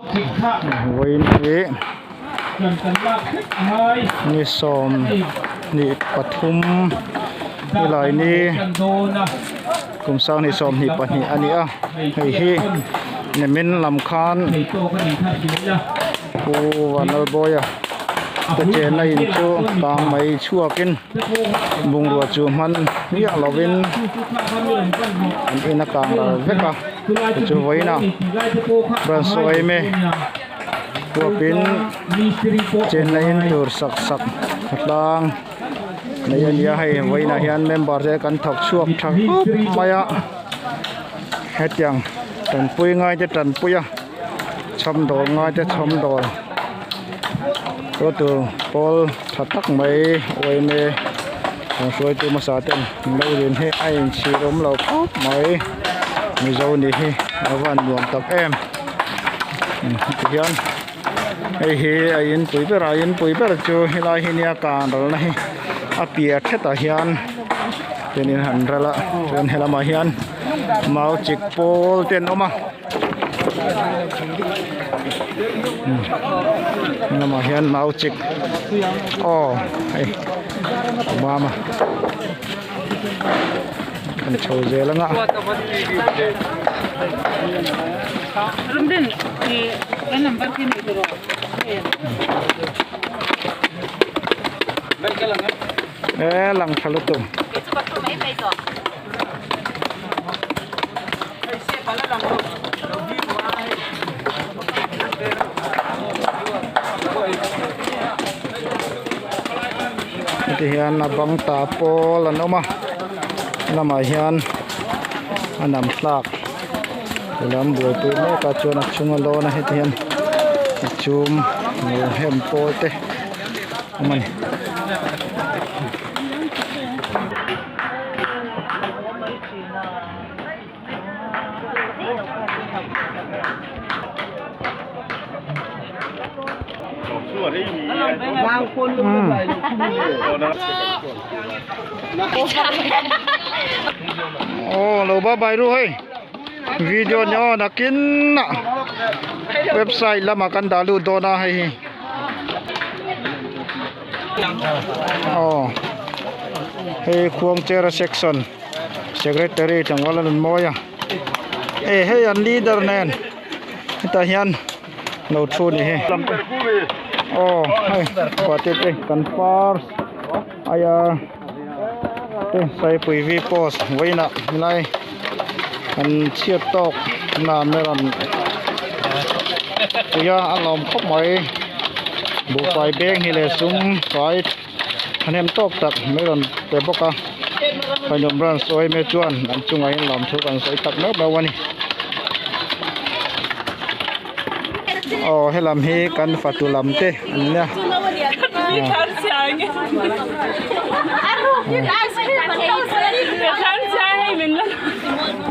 Vawiin hi ni 23 helai ni kum sang ni 22 a ni a hei hi nimin lam khan Pu Vanlalbawia te chenna in chu kang mai chhuakin bungrua chu hman miah lovin an in a kang ral vek a. Chu vawiin a rawn sawi em e huapin chenna in tur sak sak a tlang mai a nia hei vawiin ah hian member te kan thawk chhuak tha khawp mai a hetiang tanpui ngai te tanpui a chhawmdawl ngai te chhawmdawl chu tur pawl tha tak mai yma rawn hruaitu hmasa ten an lo din hi a inchhir awm lo khawp mai mizo nih hi a van nuam tak em tihian hei hi a inpui ber a inpui ber chu helai hi nia kan ral na hi a piah thetah hian chuanin han ral a chuan helamah hian mau chik pawl te an awm a. Lamah hian mau chik aw hei a bam a kan chho zel ang a. E lang tha lutuk. Heti hian a bang ta pawl an awm a lamah hian a nam thlak lam buaipui mek a chuan a chunga lawn a heti hian a chhum hem pawl te a awm a ni. Aw lo ba bai ru hei video ni aw nakin ah website lamah kan dah lut dawn a hei hi aw hei khuangchera section. Secretary tlangval a rawn mawi a e hei an leader nen hetah hian lo thu ni hi aw hei pate te kan par aia te saipui v post vawiinah helai an chhiat tawk na me rawn pui a a lawm khawp mai buhfai beng hi leh sum fai. Thahnem tawk tak mai rawn pe bawk a Painawm ran sawi mai chuan an chungah hian lawm thu kan sawi tak meuh meuh a ni aw helam hi kan fatu lam te an nia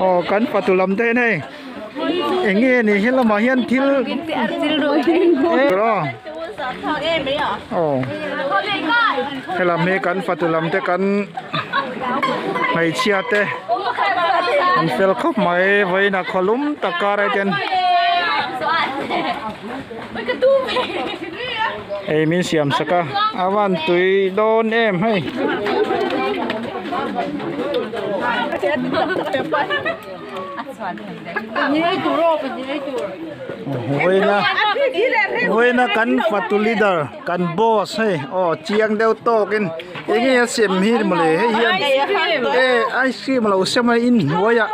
aw kan fatu lam te hian hei eng nge ni helamah hian thil aw helam hi kan fatu lam te kan hmeichhia te an fel khawp mai vawiin a khawlum tak karah hian ei min siam sak a a van tui dawn em hei. Vawiina vawiina kan fatu leader kan boss hei aw chiang deuh tawkin eng nge a sem hi mawle hei hian e ice cream a lo sem a inhnuaiah.